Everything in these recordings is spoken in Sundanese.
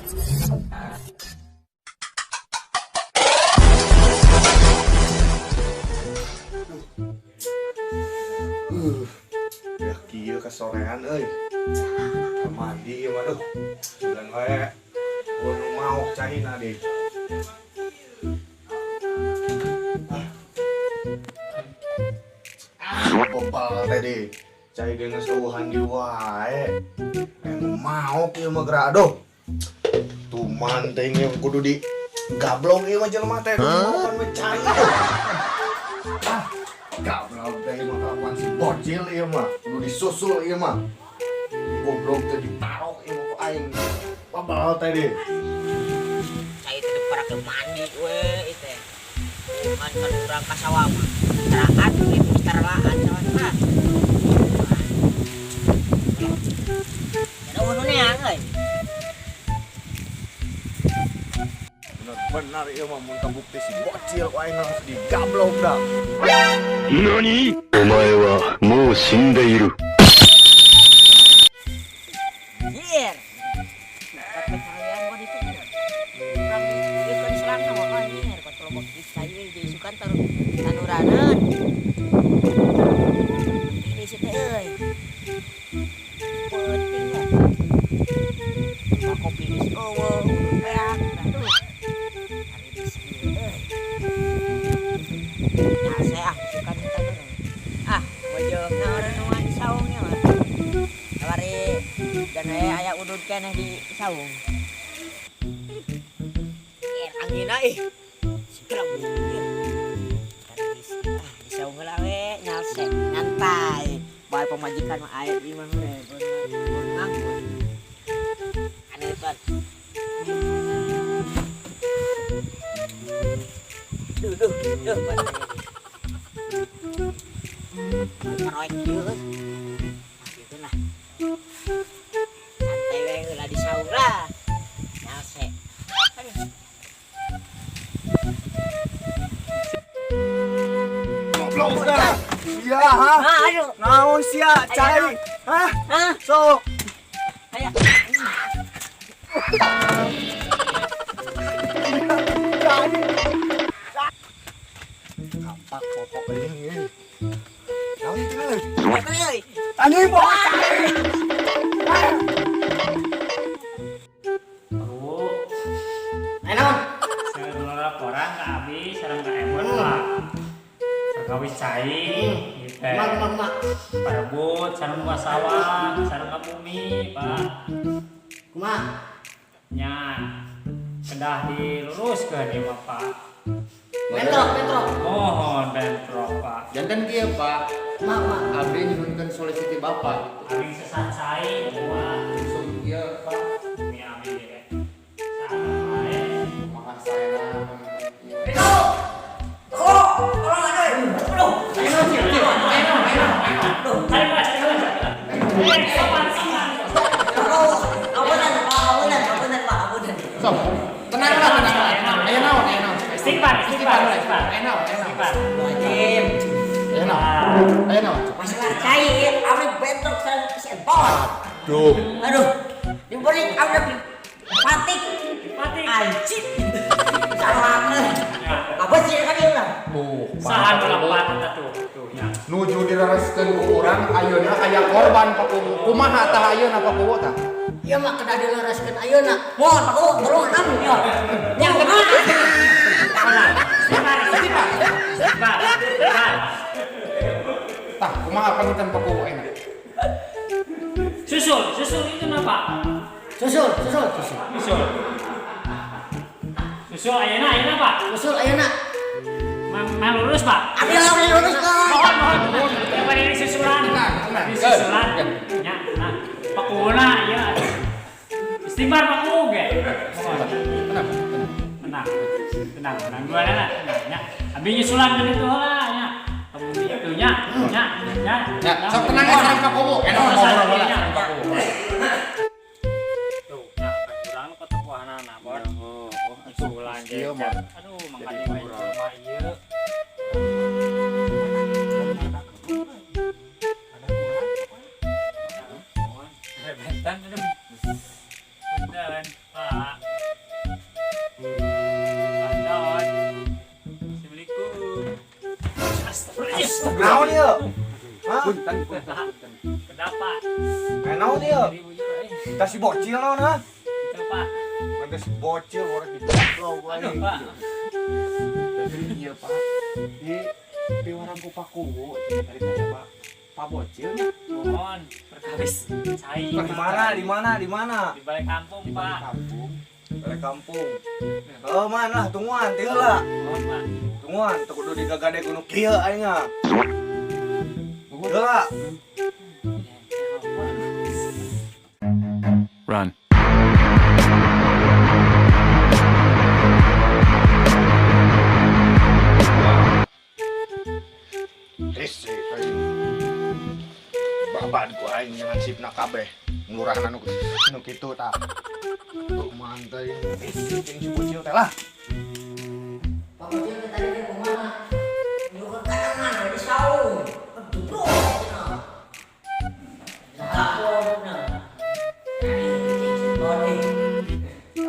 Ya kieu kasorean euy. Mandi ieu mah duh. Dan wae nu maok caina deh. Ah, bebal teh deh. Cai geus eueuhan di wae. Nu maok ieu mah geura aduh. Tuman teh ieu kudu di gablok ieu mah jelema teh. Maokan we cai. Ah, gablok teh mah kelakuan si bocil ieu mah. Kudu disusul ieu mah. Goblok teh ditarok ieu mah ku aing. Bebal teh deh. Cai teh para ke mandi we teh. Kan kan urang ka sawah mah. Taraat gitu taralaan sawah mah. Ada nu neang euy. Benar-benar ieu mah mun kabukti si bocil ku aing langsung digablok dah. 何お前はもう死んでいる。 Anjir. Dapat pencahayaan gua ditu. Urang ieu kan selangna mah anjir, kok telobok cai euy isukan taruh tanuraneun. Ini si teh euy. Penting ya. Pak kopi geus eueuh, udud beak. Aduh. Ari di sini euy. Nyase ah isukan taneureun. Ah, bojong naon di saungnya mah. Kamari dan aya udud keneh di saung. Angin ih. Segera anjir. Ah, di saung heula we nyalse nyantai. Bae pamajikan mah aya di mah we. Beunang. Aneh banget. Duh duh duh. Proyek ieu euy. Ah kitu nah. Santai we heula di saung lah. Nyalse. Aduh. Goblok dah. Iya, ha? Aduh. Naon sia cai? Hah? Hah? Sok. Aya. Kampak pokok ini. Naon tinggal euy? Euy. Anjing bawa cai. Bu, Ayo naon? saya dulu laporan ke Abi, sareng ke Emon Pak. Perkawis cai, gitu. Kumaha kumaha. Parebut, sareng ka sawah, sareng ka bumi, Pak. Kumaha? Nya, kedah diluruskeun ieu mah, Pak. Bentrok, bentrok. Mohon bentrok, Pak. Janten kieu Pak, Kumaha kumaha? abdi nyuhunkeun solisiti Bapak gitu. Abi sesat cai, kumaha? Langsung kieu Pak, Bumi abi ge. Saha wae. kumaha saena. Oh, tolong aduh. Aduh. Ayo ayo ayo ayo. Aduh. Cai, Pak, cai, Pak. Eh, sopan, sopan. Oh, abunan, Pak, abunan, abunan, Pak, abunan. Sok, tenang lah, tenang lah. Aya naon, aya naon. Istighfar, istighfar, istighfar. Aya naon, aya naon. Istighfar. Wajib. Aya naon. Aya naon. Masalah cai, abdi bentrok sareng si Empon. Duh. Aduh, diberi abdi patik. Patik. Anjir. Salah. Apa sih kan ieu lah? Tuh, Saha nu lepat eta tuh, tuh nya. Nuju dilereskeun ku urang ayeuna aya korban Pak Kuwu. Kumaha tah ayeuna Pak Kuwu tah? Ieu mah kedah dilereskeun ayeuna. Mohon Pak Kuwu, tolong kami ya. Nya Istighfar, istighfar. Istighfar, istighfar. Tah, kumaha panginten Pak Kuwu ayeuna? Susul, susul itu napa? Susul, susul, susul. Susul. Susul ayeuna, ayeuna Pak. Susul ayeuna. Ma lurus Pak. Abdi abdi lurus kan. Mohon, mohon. Yang pada ini susulan. Tenang, tenang. Ini susulan. Ya, nah. Pak Kuwu na ieu. Istighfar Pak Kuwu ge. Mohon. Tenang, tenang. Tenang. Tenang, tenang dua lah, tenang ya. Abi nyusulan ke ditu heula nya. Kamu itu nya, nya, nya. Ya, sok tenang ya sareng Pak Kuwu. Enak ngobrol heula sareng Pak Kuwu. Tuh, nah, kurang ketepuhanana, Bon. Oh, Susulan ge. Ieu mah. Aduh, mangkanya wae jelema ieu. Bentan, aduh. Bentan, Pak. Punten, punten, punten. Kenapa? Eh, naon ieu? Ribu juga eh. Kita si bocil naon ha? Itu, Pak. Nanti si bocil orang digablok gua Aduh, ini. Pak. Jadi iya, Pak. Di piwarang ku Pak Kuwu cenah tadi tanya Pak. Pak Bocil nya. Mohon perkawis cai. Di mana? Di mana? Di mana? Di balai kampung, Di balik Pak. kampung. Balik kampung. Oh, man lah, tungguan, teu lah. Mohon, Pak. Tungguan, teu kudu digagade kudu kieu aing ah. Heula. Run. Hese aing. Babad ku aing jangan sipna kabeh. Nglurahna nu kitu tah. Tuh mantai. Hese jeung si bocil teh lah. Pak Bocil teh tadi teh kumaha? Nyuruh kadangan di saung. Aduh, cenah. Sampun nah. Assalamualaikum.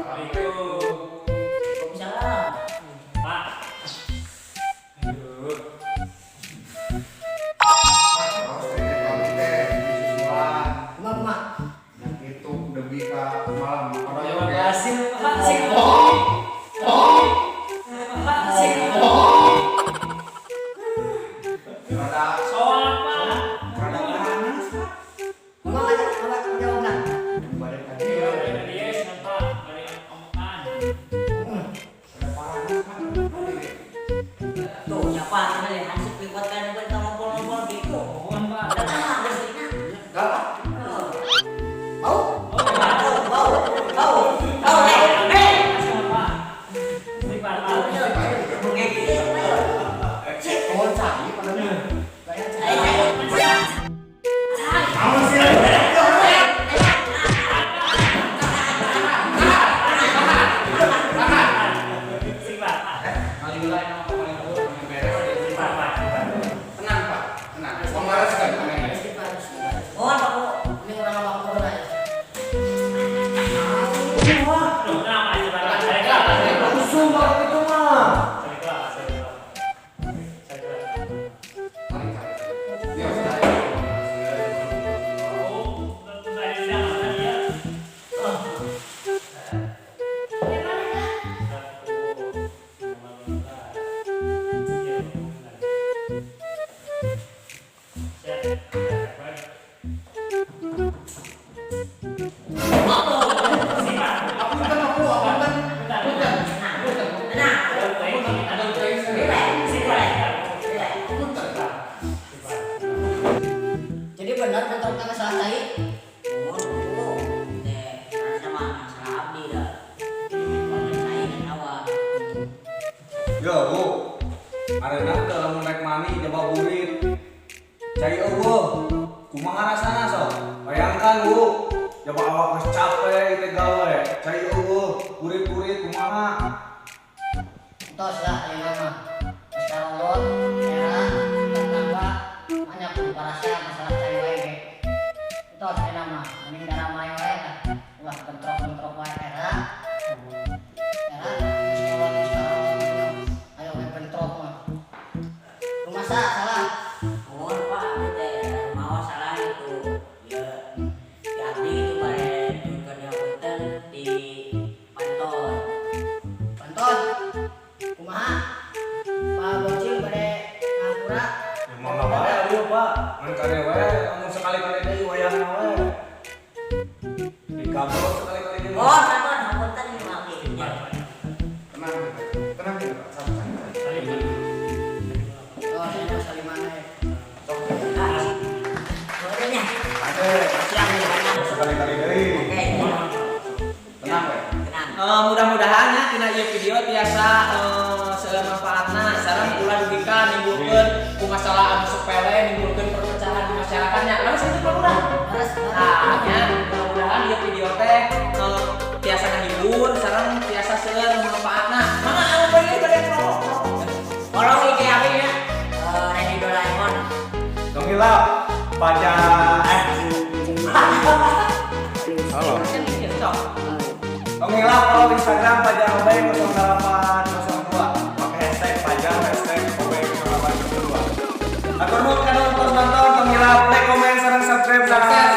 Waalaikumsalam. Pak. Aduh. Terus teh kami teh disusulan. Kumaha kumaha? Yang itu demi ka malam Terima paroyok ya. kasih, Pak. Sing. Sing. Rada Soal, Pak. rada panas, Pak. Kumaha kumaha jawabna? Balik tadi ya. Dari dia, Pak. Dari omongan. Rada panas, Pak. Tuh, siapa cenah ya hansip liwat kan kita ngobrol-ngobrol gitu. Mohon, Pak. Ada tanah geusina. Enggak lah. Bau. Bau, bau, bau. Bau, eh, eh. Asal, Pak. Ini, Pak. Oh, cai padahal. Eh, Sing, Pak. Alhamdulillah emang paling beres. Pak, Pak. Tenang, Pak. Tenang. Pemaras kan aneh. Mohon Pak Bu, ini orang apa corona ya. Aduh, tenang, Pak. Pak. Saya kelar, Pak. Saya kelar. Usum baru itu mah. Saya kelar, Pak. Saya kelar. Saya kelar. Dia saya. Oh, saya sedang, Pak. Ya. Apunten aku, apunten. Punten. Punten. Tenang. Aduh, teuing saya. Relax, relax, relax. Punten, Pak. Jadi benar bentroknya masalah cai? Mohon Bu, teh sama masalah abdi dah. Kalau cai kan awak. Yo, Bu. Areuna teh lamun rek mani coba burit. Cai eueuh. Kumaha rasana sok? Bayangkan, Bu. Coba awak geus capek teh gawe. Cai eueuh, burit-burit kumaha? Tos lah ayeuna mah. Geus karolot, era tetangga banyak kudu parasa masalah cai wae ge. Tos ayeuna mah mending daramai wae lah. Ulah bentrok-bentrok wae era. Era geus kolot geus karolot. Ayo we bentrok mah. Rumasa salah. Mohon Pak, teh mau salah itu. Ya, di abdi itu bare nyuhunkeun punten di panton. Panton. Kumaha? Pak Bocil bade ngapura. Emang nggak bae ieu, Pak. Ngan kade wae lamun sekali-kali deui wayahna wae. Digablok sekali-kali deui. Oh, panton hapunten ieu abdi. Tenang, tenang, Pak. Santai. Oh, saya salimana ya. Sok. Bolehnya. Ade, sekali-kali deui. Oke. Tenang, we. Tenang. Mudah-mudahan ya tina ieu video tiasa seueur manfaatna sareng ulah dugi ka nimbulkeun ku masalah anu sepele nimbulkeun perpecahan di masyarakatnya. Lalu itu Pak Lurah. Harus. Nah, ya, mudah-mudahan ieu video teh tiasa ngahibur sareng tiasa seueur manfaatna. Mangga anu bade bade promo. Tolong IG abdi ya. Randy Doraemon. Tong hilap. Pajak eh. Halo. Sok. Tong hilap follow Instagram Pajar Obeng 0802 pakai hashtag Pajar hashtag Obeng 0802. Atur nuhun kana nonton nonton tong hilap Subscribe. Subscribe.